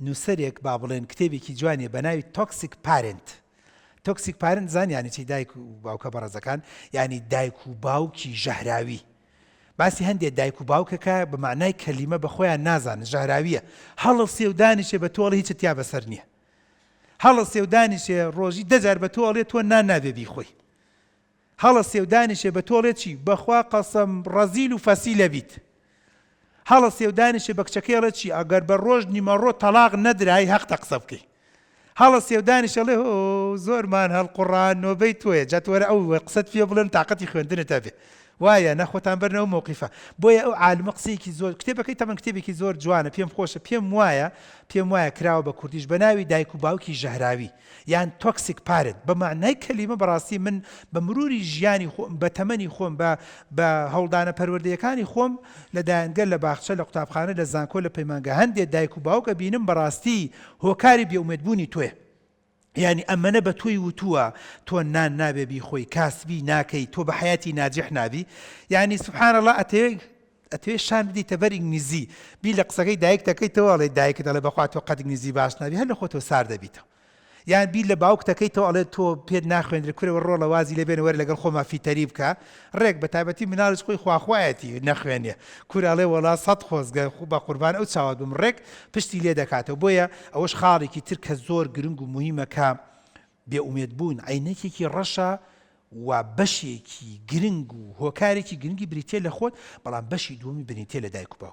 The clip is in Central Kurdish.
نووسەرێک با بڵێن کتێبێکی جوانیە بە ناوی Toxic Parent. Toxic Parent زان یانی چی دایک و باوکە بەڕێزەکان؟ یانی دایک و باوکی ژەهراوی. باسی هەندێ دایک و باوکەکە بە مەعنای کەلیمە بە خۆیان نازانن ژەهراویە. هەڵسێ و دانیشێ بە تۆ ئەڵێ هیچت تیا بەسەر نییە. هەڵسێ و دانیشێ ڕۆژی دە جار بە تۆ ئەڵێ تۆ نان نابێ بیخۆی. هەڵەسێ و دانیشێ بە تۆ ئەڵێ چی؟ بەخوا قەسەم ڕەزیل و فەسیلە بیت. هەڵەسێ و دانیشێ بە کچەکەی ئەڵێ چی؟ ئەگەر بە ڕۆژ نیمەڕۆ تەڵاق نەدرای هەقتە قسە بکەی. هەڵەسێ و دانیشێ ئەڵێ هۆ زۆرمان هەڵقوڕا نۆبەی تۆیە جا تۆ وەرە ئەو قسەت پێ بڵێم تاقەتی خوێندنت هەبێ. وایە نا خۆتان بەرنە ئەو مەوقیفە. بۆیە ئەو عالمە قسەیەکی زۆر کتێبەکەی تەبعەن کتێبێکی زۆر جوانە پێم خۆشە پێم وایە پێم وایە کراوە بە کوردیش بە ناوی دایک و باوکی ژەهراوی. یان Toxic Parent بە مەعنای کەلیمە بەڕاستی من بە مروری ژیانی خۆم بە تەمەنی خۆم بە بە هەوڵدانە پەروەردەیەکانی خۆم لە دایەنگە لە باخچە لە قوتابخانە لە زانکۆ لە پەیمانگا هەندێ دایک و باوک ئەبینم بەڕاستی هۆکاری بێ ئومێد بوونی تۆیە یانی ئەمەنە بە تۆی وتووە تۆ نان نابێ بیخۆی کاسبی ناکەی تۆ بە حەیاتی ناجح نابی یانی سبحان اللە ئەتەوێ ئەتەوێ شان بدەیتە بەر ئینگلیزی بیر لە قسەکەی دایکت دەکەیتەوە ئەڵێ دایکت ئەڵێ بەخوا تۆ قەت ئینگلیزی باش نابی هەر لە خۆتەوە سارد دەبیتەوە یان بیر لە باوکت دەکەیتەوە ئەڵێ تۆ پێت ناخوێندرێ کورە وەرە ڕۆڵە وازی لێ بێنە وەرە لەگەڵ خۆما فیتەری بکە ڕێک بە تایبەتی مناڵیش خۆی خواخوایەتی نەخوێنێ کورە ئەڵێ وەڵا سەد خۆزگە بە قوربان ئەو چاوت بم ڕێک پشتی لێ دەکاتەوە بۆیە ئەوەش خاڵێکی تر کە زۆر گرنگ و موهیمە کە بێ ئومێد بوون عەینەکێکی ڕەشە و بەشێکی گرنگ و هۆکارێکی گرنگی بریتیە لە خۆت، بەڵام بەشی دووەمی بریتیە لە دایک و باوک.